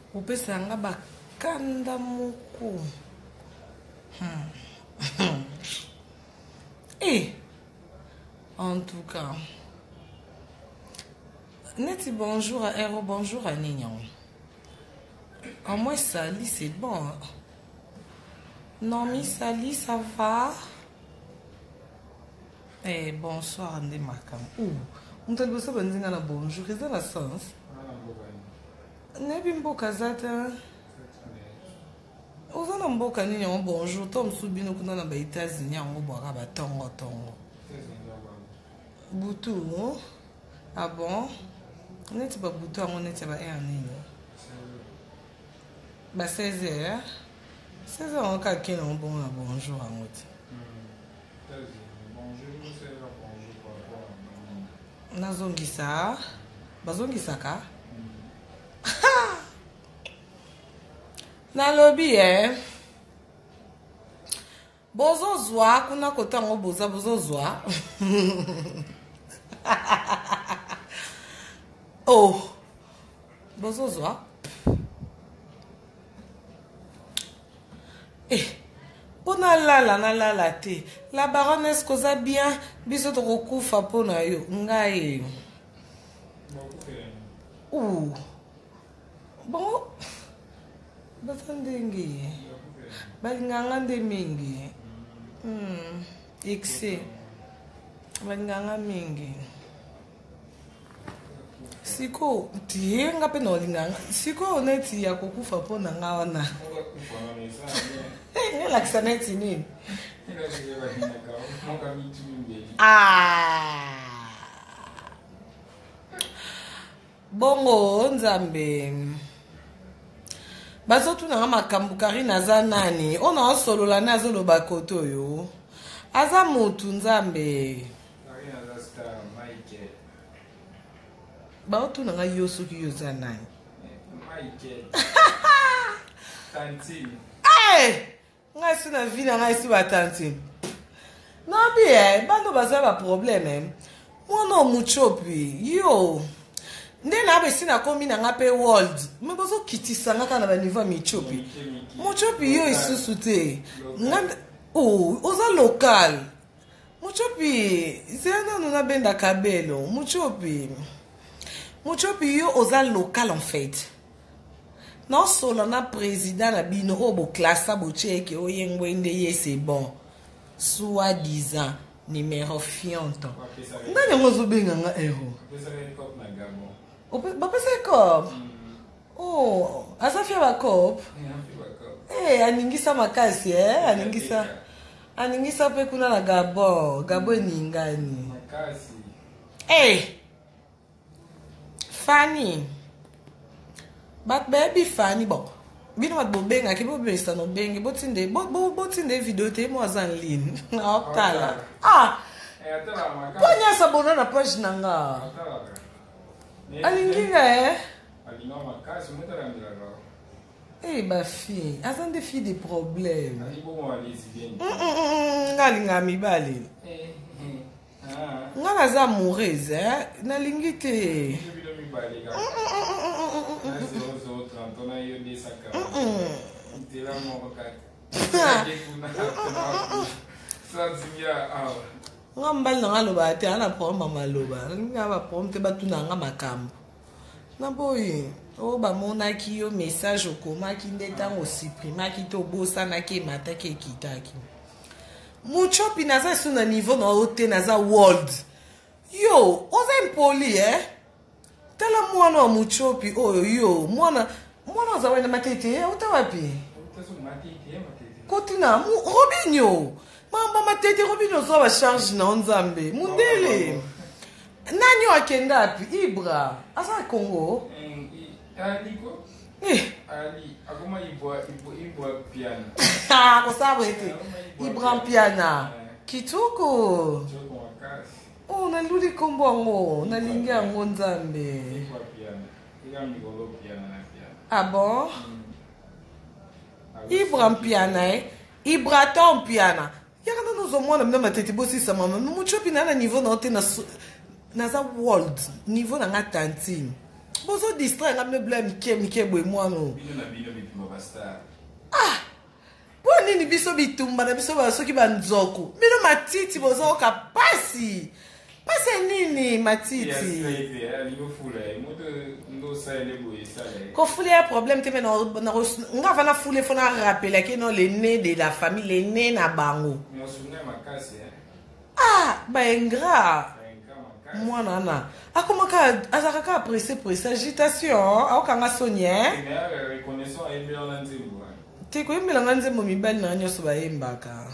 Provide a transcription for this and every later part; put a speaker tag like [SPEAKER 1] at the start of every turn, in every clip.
[SPEAKER 1] Opesa nga ba kanda moko. Hmm. Eh! En tout cas. Neti bonjour à Hero, bonjour à nini yango. En moins Sali, c'est bon. Non, mi Sali, ça va? Eh, bonsoir nde makambo. Ouh, moto liboso bandi nga na bonjour, eza na sens. Nayebi mboka aza te. Oza na mboka nini yango bonjour to mosusu bino kuna na ba États-Unis yango bwaka ba tongo tongo. Butu. Ah bon? Neti ba butu yango neti ya ba heure nini? Ba 16 heures. 16 heures yango kaka kende yango bongo na bonjour yango te. Nazongisa bazongisaka nalobi e eh. bozozwa kuna kote yango boza bozozwa oh bozozwa eh mpo nalala nalala te la baronne eske oza bien biso tokokufa mpo na yo ngai Ouh. Bon, baza ndenge balingaka nga nde mingi hmm. Excès balingaka nga mingi sikoyo tie nga mpe na olingaka nga sikoyo neti ya kokufa mpo na nga wana elakisa neti nini ah. Bongo nzambe bazotuna nga makambo karine aza nani oyo naosolola nde azoloba kote oyo aza mutu nzambe baotuna nga yo soki yo oza nani hey! Ngai si na vie na ngai si ba tantine. Nabi eh bando baza ba problème eh. Mwana muchopi yo nde na besi nakomi na nga mpe world me bozokitisa nga kaka na baniveau ya michopi muchopi yo lisusu te nga oh, oza local muchopi zela nanu nabenda kabelo muchopi muchopi yo oza local en fait Naosola na president na bino oyo bo classa botie eke oye ngwende ye c'est bon soit disant numero fionto nani yango azobenga nga ero bapesa ye cop oh aza fia bacop eh, aningisa makasi eh, aningisa aningisa mpe kuna na gabon gabon eningani hey! Eh! Fanny bato bayebi Fanny bon bino bato bobengaki bobimisa nobenge botinde botinde video te mo aza en ligne aotala ah eh, mpo nyonso abona na page na nga alingi nga e eh, bafille aza nde fille de problème mm, mm, mm, nga alingaka mibali eh, nga naza amoureuse eh? nalingi te nga mobali na nga alobaka te ana problème ya maloba nalingi nga baproblème te batuna nga makambo naboyi oyo bamonaki yo message okomaki nde ntango osuprimaki te obosanaki emataki ekitaki Mutshopi naza esu na niveau na yo te naza world yo oza impoli eh tala mwana wa mutshopi oyo yo mwana mwana aza wena matete auta wapi kotina robinio mamba matete robinio ozwa bacharge na yo nzambe mundele nani oyo akenda api ibra aza na congo
[SPEAKER 2] Aliko.
[SPEAKER 1] Eh.
[SPEAKER 2] Ali akoma ibwa ibwa ibwa piana.
[SPEAKER 1] Ah, kosala boye te. Ibra Mpiana. Kitoko.
[SPEAKER 2] Kitoko makasi.
[SPEAKER 1] Oh, naluli kombo yango, nalingi yango Nzambe.
[SPEAKER 2] Ibwa piana. Ika mikolo piana na piana.
[SPEAKER 1] Ah bon? Ibra Mpiana eh. Ibraton Mpiana. Yaka nanu ozwa mwana bino matete bosisa mama mutshopi na na niveau na yo te na naza world niveau na nga tantine. Bozo distraire nga bino bila mike mike boye mwana oyo.
[SPEAKER 2] Bino na bino bitumba ba star.
[SPEAKER 1] Ah! Mpo nini biso bitumba na biso ba soki ba nzoku? Bino matiti bozoyoka pasi. Pasi ya nini matiti? Kofula ya problème te mais nga ava na fule fo na rappela ke non le nez de la famille le nez na bango. Ah ba ingrat. Mwana wana akoma kaka azalaka kaka presse presse agitation aokanga soni eh? Te koyembela nga nzembo mibali na nga nyonso bayembaka.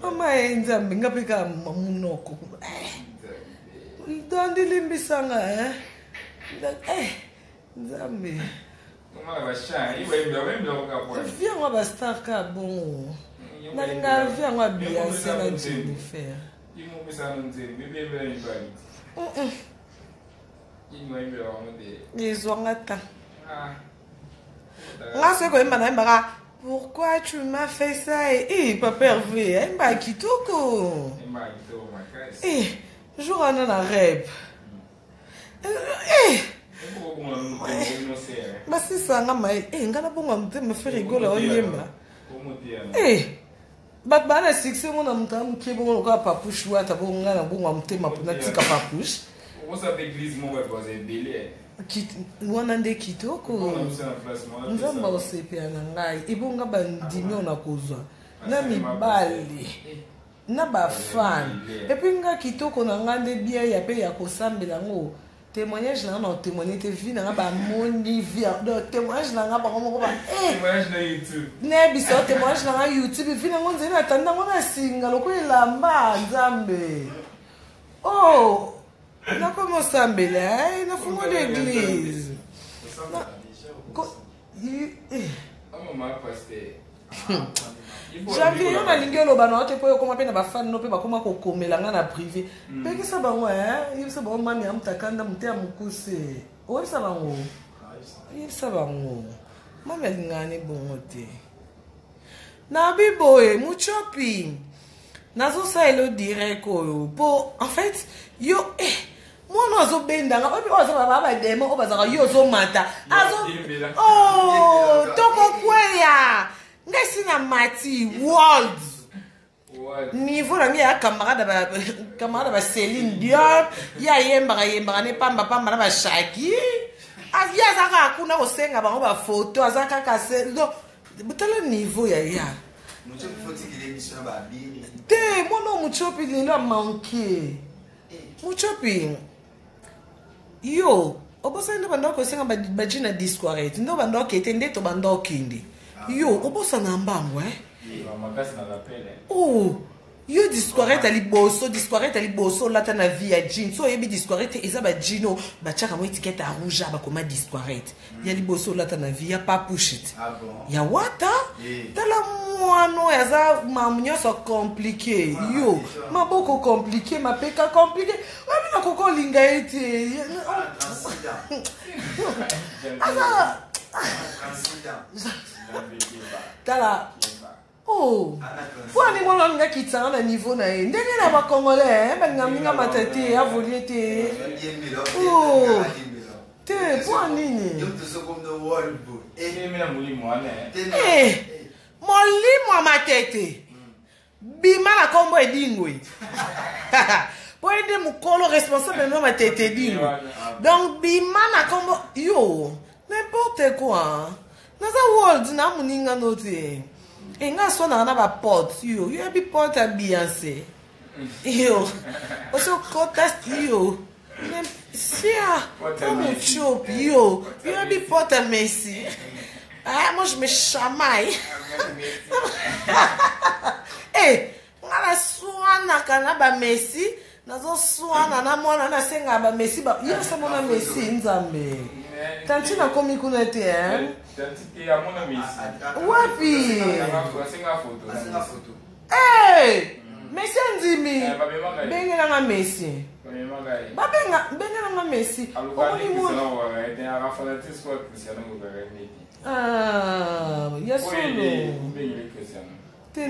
[SPEAKER 1] Mama ye nzambe nga mpe kaka munoko. Eh. Dandi limbisa nga eh. Eh nzambe. Vie yango ba star kaka bongo. Nalinga vie yango ya Beyonce na Jennifer. Ezwanga ta. Nga soki koyemba nayembaka pourquoi tu m'as fait ça eh papa Hervé ayembaka kitoko. Eh jour wana na rêve. Eh basisa nga mayele eh nga nabonga motema Ferre Gola oyemba. Eh bato baa na succès ngo na moto ya moke bongo lokola papouche wata bongo ngai nabonga motema mpo natika papouche wana nde kitoko nzambe akosepela na ngai ebonga bandimi oyo nakozwa na mibali na bafan epuis nga kitoko na ngai nde bien ya mpe ya kosambela yango Témoignage na nga na témoigner te vie na nga ba moni vie donc témoignage na nga bango moko ba eh
[SPEAKER 2] témoignage na YouTube
[SPEAKER 1] ne biso témoignage na nga YouTube vie na ngo nzeli na tanda ngo na singa lokola elamba nzambe oh nakomi osambela eh, nafungoli église eh. Janvier yo nalingi oloba na yo te mpo yo okoma mpe na bafani no mpe bakoma kokomela nga na privé hmm. pekisa bango eh? yebisa bango mami ya mutakanda mote ya mokuse oyebisa bango yebisa bango mami alingaka ne bongo te nabi boye muchopi nazosalela yo direct oyo mpo en fait yo eh, mwana azobenda nga oyebi oyo aza baba bademo oyo bazalaka yo ozomata azo oh, tokokweya ngai si na mati world niveau na ngai ya camarade camarade ba Céline Dion ye ayembaka yembaka ne pamba pamba na ba Shaggy ye aza kaka kuna kosenga bango ba photo aza kaka donc tala niveau ya ya te mwana oyo mutiopi lelo amanke Mutshopi yo obosani nde banda kosenga baji na disquarete nde obanda okete nde tobanda okende yo obosana mbango eh? oh yo disquarete ya liboso disquarete ya liboso olata na vie ya jean so oyebi disquarete eza ba jean oyo batiaka mo etikete ya rouge bakoma disquarete ya liboso olata na vie ya papushit ah ya wata eh. tala mwana oyo aza mamu nyonso compliqué yo maboko compliqué mapeka compliqué oyebi nakoki olinga ye te aza tala Oh, mpo ani mwana alinga akitisa nga na niveau na ye ndenge na bacongolais eh, balinga minga mata te avolie te oh, te mpo nini eh, molimo ya matete bima na nkombo edingwe mpo ye nde mokolo responsable na matete edingwe donc bima na nkombo yo n'importe quoi naza world na moninga no te e nga aswanaka na baporte yo yo yebi porte ya beyonce yo osi okota yo sia po mochopi yo yo yebi porte ya messi ah, moi je me chamaille eh nga naswanaka na bamessi nazoswana na mwana nasengaka bamessi yo osamona messi nzambe tanti nakomi kuna te wapi hey! messi andimi bengelanga messi bengelanga messi omoni mwana ah, ya solo te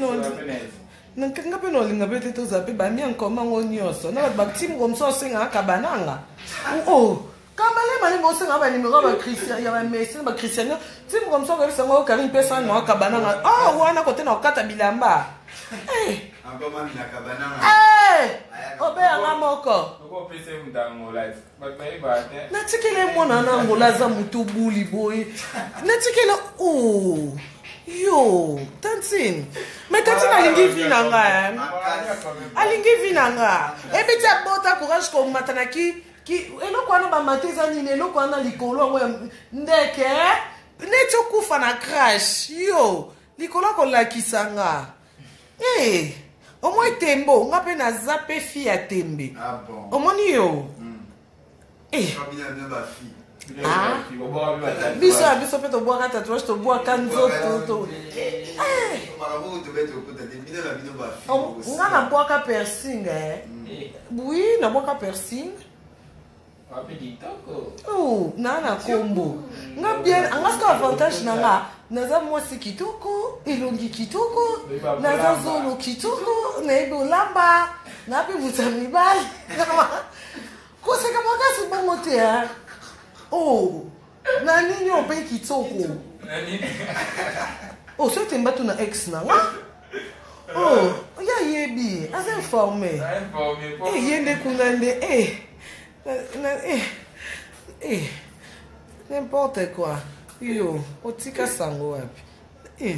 [SPEAKER 1] nga mpe naolinga mpe te tozala mpe bami ya nkoma yango nyonso na bato batimi ko mosusu asengaka kabananga o oh, oh. Kamale male bosenga ba numéro ba Christian ya ba Messi ba Cristiano ti moko mosusu akoyebisa ngo Karine pesa nga kabananga ah wana kote na kokata bilamba eh eh obeyanga moko natikeli ye mwana na angola aza moto buli boye natikeli o oh, yo tantine mais tantine alingi vi na nga eh. alingi vi na nga ebeti abota courage komata na ki Ki, eloko wana bamata eza nini eloko wana likolo yango ya ndeke neti okufa na crash yo likolo akolakisa nga hey, eh, omoi tembo nga mpe naza mpe fi ya tembe ah bon. omoni yo mm. hey. Eh. Ah. Biso ya biso mpe tobwaka tatouage tobwaka nzoto to eh. Nga nabwaka piercing eh. Oui, nabwaka piercing. Oh, na na kombo nga bien nga sika avantage na nga naza mwasi kitoko elongi kitoko naza zolo kitoko nayebi olamba nayebi moto ya mibali Koseka makasi bongo te hein. Oh, na nini oyo mpe kitoko. Oh, soki temba tuna ex na nga. Oh, ya yebi, aza informé. Eh, ye nde kuna nde eh. Na, eh. Eh. N'importe quoi. Yo, otika sango wapi? Eh.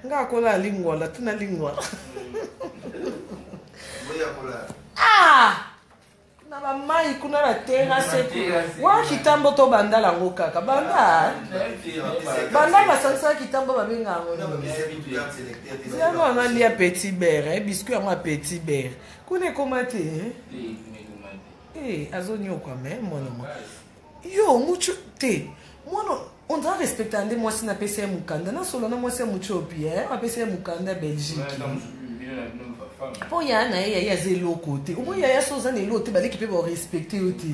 [SPEAKER 1] Nga akola lingwala, tuna lingwala. Ah! Na ba mai kuna na terrasse wa kitambo to bandala yango kaka banda banda basangisaka kitambo babenga yango yango wana lia petit beurre eh, biscuit yango ya petit beurre kuna ekoma te eh, azonyokwama eh, mwana mwa yo mutu te mwana on doit respecter nde mwasi napesa ye mokanda nasolola na mwasi ya mutiopi eh? apesa ye mokanda ya belgique mpo yaya na ye yaye aza eloko te omoi yaya so oza na eloko te baleki mpe barespecte yo te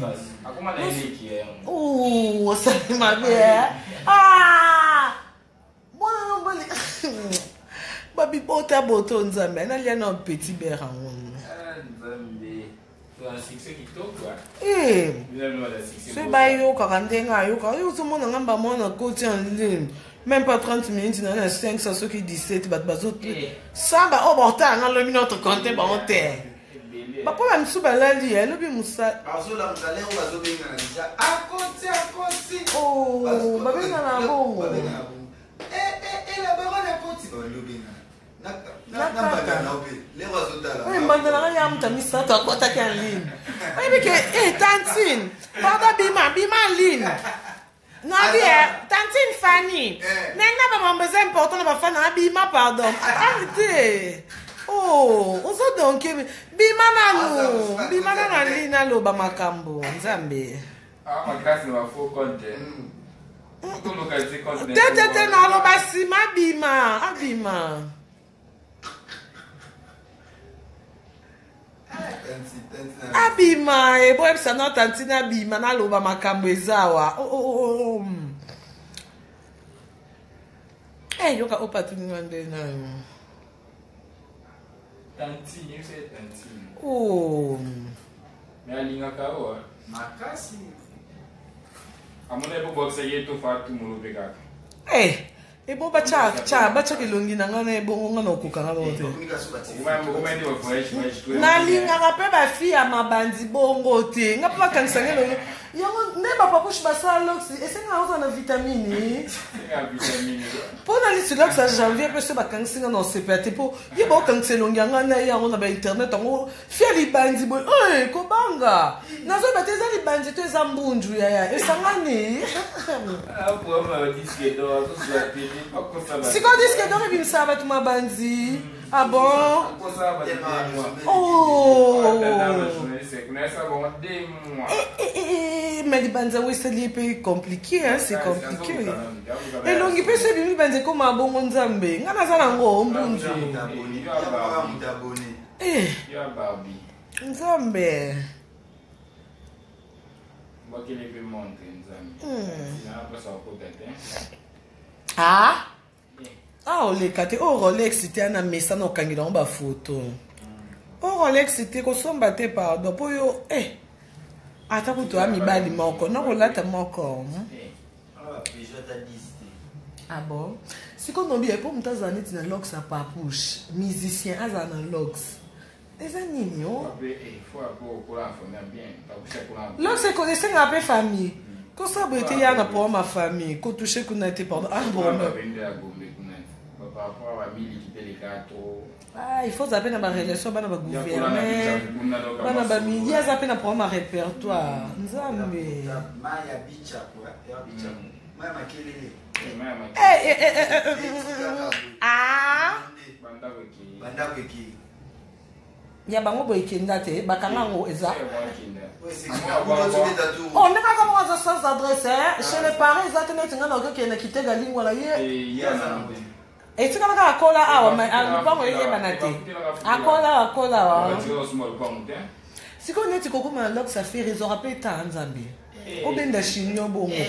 [SPEAKER 1] oh, osali mabe eh? ah! mwana na mobali babibota boto nzambe nalia na petit ber yango eh. soki bayokaka ndenge ayokaka yo ozomona nga mbamwana koti en ligne même pas 30 minutes na na 500 soki 17 bato bazo eh. samba oyo oh, baotala nga lobi notre compte bango te bapo ba misusu balali eh, lobi mosala oh, babengana bongo oyo mbanda na ngai ya moto ya misato akotaki en ligne oyebi ke e tantine pardon bima bima en ligne nabi eh, tantine Fanny eh. na nga bamambo eza important na bafana na bima pardon ali te oh ozo donke bima nanu bima nanu en ligne naloba makambo nzambe
[SPEAKER 2] Ah, makasi na ba faux compte.
[SPEAKER 1] Te te te naloba nsima abima abima. Abima eboyebisa na tantine abima naloba makambo eza awa. Oh, oh, oh, oh. Eh, yoka opatuninga nde nayo.
[SPEAKER 2] Tantine, yo c'est tantine.
[SPEAKER 1] Oh.
[SPEAKER 2] Mais alingaka yo hein.
[SPEAKER 3] Makasi.
[SPEAKER 2] Amona ye bobwakisa ye to fa tumolo mpe kaka.
[SPEAKER 1] Eh, ebo batya tya batyaka elongi na ngai na ebongo ngai na okokanga bango te nalingaka mpe bafi ya mabandi bongo te ngai mpe bakangisa ngai elongi yango nde bapapushi basala lox esengaka ozala na vitamine mpo na lisilakisa ya janvier mpe so bakangisi nga na osepela te mpo ye baokangisa elongi ya ngai na ye yango na bainternet yango fia libandi boye oye kobanga nazoyeba te eza libandi to eza mbunju yaya esangani sikoyo diske dor ebimisaka bato mabandi Ah bon Oh eh, eh, eh, mais libanza yango esali ye mpe compliqué hein, c'est compliqué elongi mpe so ebimi libanza ekoma bongo nzambe ngai naza nango mbunzu eh. nzambe hmm. ah Ah oleka te oyo Rolex te ana mesana okangela yango ba photo. Oyo Rolex te kosomba te pardon po yo eh. Ata kutu ya mibali moko nakolata moko. Ah bon? Sikoyo nobi mpo moto azala neti na lox ya papouche, musicien azala na lox eza nini? O lox esengaka mpe famille kosala boye te, ya na problème ya famille kotouche kuna te, pardon. Ah bon, ah, il faut ozala mpe na barelation, bana bagouverneur, bana bamili, aza mpe na problème ya répertoire, Nzambe. Ah, ya bango boye ekenda te, bakanga yango eza oh, ndenge aza moko, aza sans adresse chez les parents, eza te neti ngai nakokende kitega lingwala ye etikala kaka akola awa, lupango eyebana te, akola akola awa. Sikoyo neti kokoma na lox affaire ezwaka mpe ta Nzambe obenda chignon bongo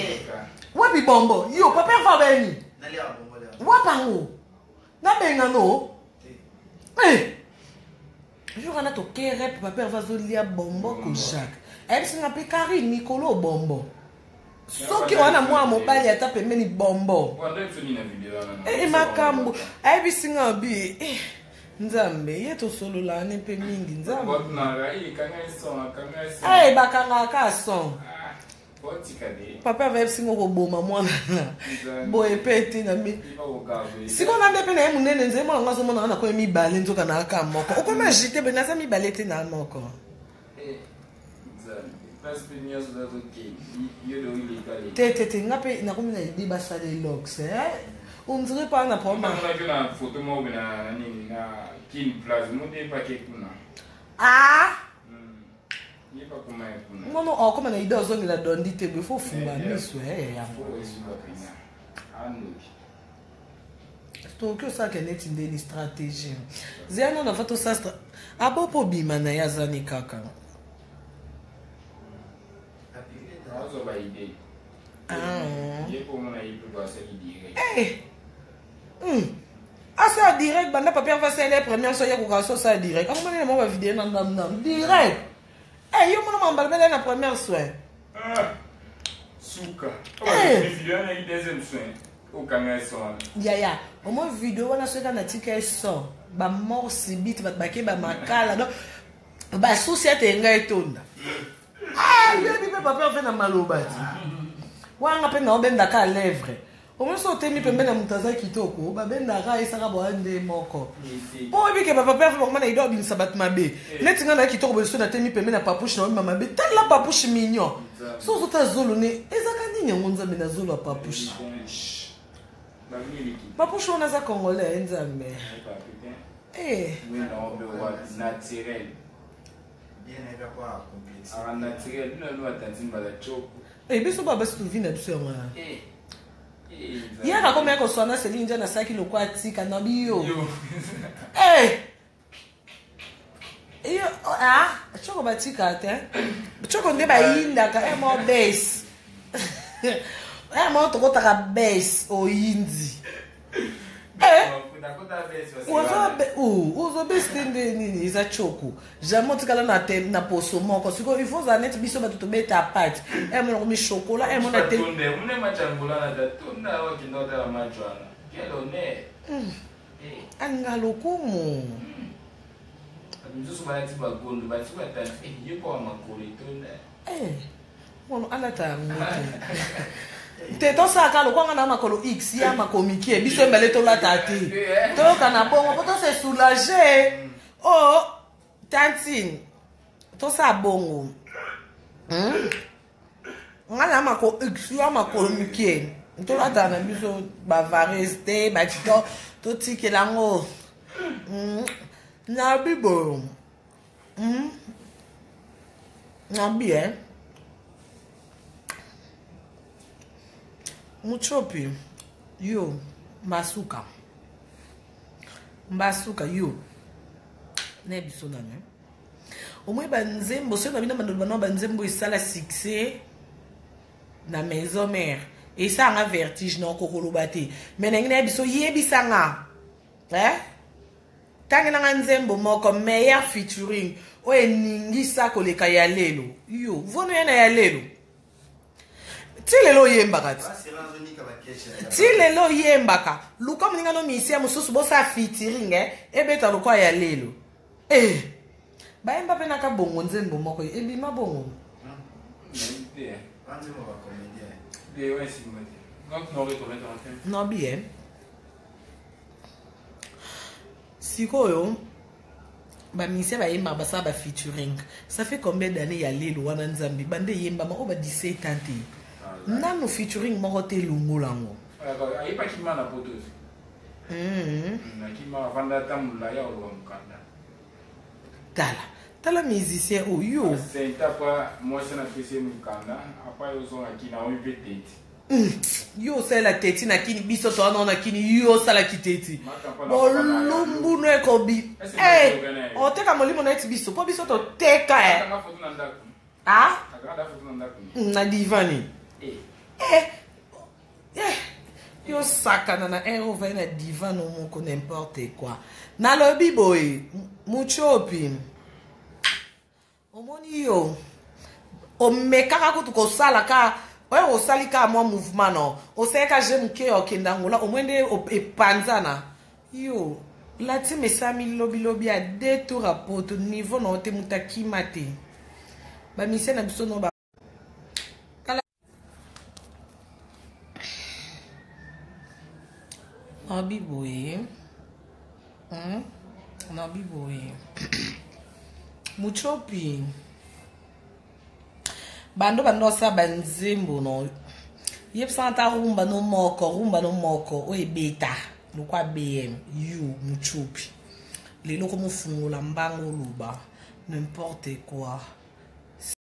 [SPEAKER 1] wapi bombo yo papa fa beni wapango nabengano. Jour wana toke rep, papa Herve azolia bombo ko Jacques ayebisinga mpe Karine mikolo bombo soki wana mwana mobali ata pembeni bombo makambo ayebisinga bi Nzambe ye tosolola ne mpe mingi Nzambe bakangaka ka son. Papa ayebisinga okoboma mwana boye mpe te na mi sikoyo na nde mpe na ye monene nzela mwana ngo azomona nga nakomi mibale, nzoka na aka moko okomi agite boye, naza mibale te, na moko. Te te te, nga mpe nakomi na idée basala elox, on dirait pas na problème.
[SPEAKER 2] Na photo moko na nini na Kin Place monde pake kuna.
[SPEAKER 1] Ah, ngono okoma na idée ozongela dondi te boye, fo funga miso yango tokoki osalaka neti ndeni stratégie zeya nano afa tosala abo mpo obima na ye azani kaka.
[SPEAKER 2] Azwa ba idée ye mpo omona ye mpe asali direct.
[SPEAKER 1] Asala direct banda papier fasele première so ye kokaa so osala direct akomani na mwa bavideo na ndamndam direct. Yo mona mambala bele na première soin.
[SPEAKER 2] Suka video wana deuxième soin okanga ye so wana.
[SPEAKER 1] Yaya, omoi video wana soki natika ye so bamort subite, bato bake bamakala, donc basusi ete ngai etonda yebi mpe papa mpe na maloba ti wanga mpe naobendaka lèvre. Omoi so otemi pembeni ya moto aza kitoko, babendaka esaka boya nde moko mpo oyebi ke bapapa yafe bakoma na idée obimisa bato mabe neti ngai na kitoko boye. So natemi pembeni ya Papouche na obima mabe. Tala Papouche mignon, so ozota zolo ne ezaka nini yango Nzambe na zolo ya Papouche. Papouche wana aza Congolais, Nzambe.
[SPEAKER 2] Naturel naturel, bino no batantini baza choko.
[SPEAKER 1] Biso ba basi tovi na biso yango wana yaka komi ya koswana Celine Ndia nasalaki lokwa atika na biyo yo. Ah, choko batika te, choko nde bayindaka mo base mo tokotaka base oyindi ozobesi te nde nini eza choko jamais otikala na te na poso moko. Sikoyo il faut ozala neti biso bato tobeta pate mona komi chocolat mona te.
[SPEAKER 2] Mune match ya Angola na tonda wakenda otala match wana, quel honneur!
[SPEAKER 1] Alinga lokumu.
[SPEAKER 2] Bato mosusu balati bagondo bati batanti ye mpo ya makolo etonda.
[SPEAKER 1] Mono alata yango te te, tosalaka lokwanga na makolo x ya makolo mike, biso mibale tolata te, toyoka na bongo mpo tose soulage o tantine tosala bongo. Nga na makolo x ya makolo mike, tolataka na biso bavareuse te, batito totikela yango na bibo na bi Muchopi yo mbasuka mbasuka yo na biso nano omoi banzembo soki na bino bandolo bana banzembo esala succès na maison mère, esalanga vertige na okokoloba te, mais ndenge na biso yebisanga, eh? Ntange nanga nzembo moko meilleur featuring. Oyo eningisa koleka ya lelo. Yo, vono ya na ya lelo. Ti lelo oyembaka ti. Ti lelo oyembaka. Luka moninga no musicien mosusu bosala featuring eh, ebeta lokola ya lelo. Eh. Bayemba pe naka bongo nzembo moko ebima bongo. Non bien. Sikoyo ba musiciens bayembaka basala ba featuring ça fait combien d'années ya lelo wana nzambe bande eyembama oyo ba 17 ans te nanu featuring moko te elongola yango
[SPEAKER 2] ayebaki ma na poto nakima avanda ata molai akoloba mokanda
[SPEAKER 1] tala tala musicien oyo
[SPEAKER 2] senta pa mwasi napesi ye mokanda apa yo ozonga kina oyo mpe teti
[SPEAKER 1] Yo osalela teti na kini biso toa nao na kini yo osalaki teti bolumbu no ekobi eh, oteka molimo na eti biso mpo biso toteka eh. Ah? Na divani eh. Eh. Eh. Yo sakana na air ovai na divan no moko n'importe quoi nalobi boye muchopi Omoni yo omekaka kutu kosala ka oyo osali ka mwa mouvement no osali ka je moke ya okende Angola omoi nde epanzana yo latim esami lobilobi ya deux tour ya poto niveau na yo te moto akima te bamisie na biso no ba Nabi boye. Nabi boye. Muchopi. Bando bando osala banzembo no. Yebisa ata rumba no moko, rumba no moko oyo ebeta lokwa BM you Muchopi. Lelo komofungola mbango oloba n'importe quoi.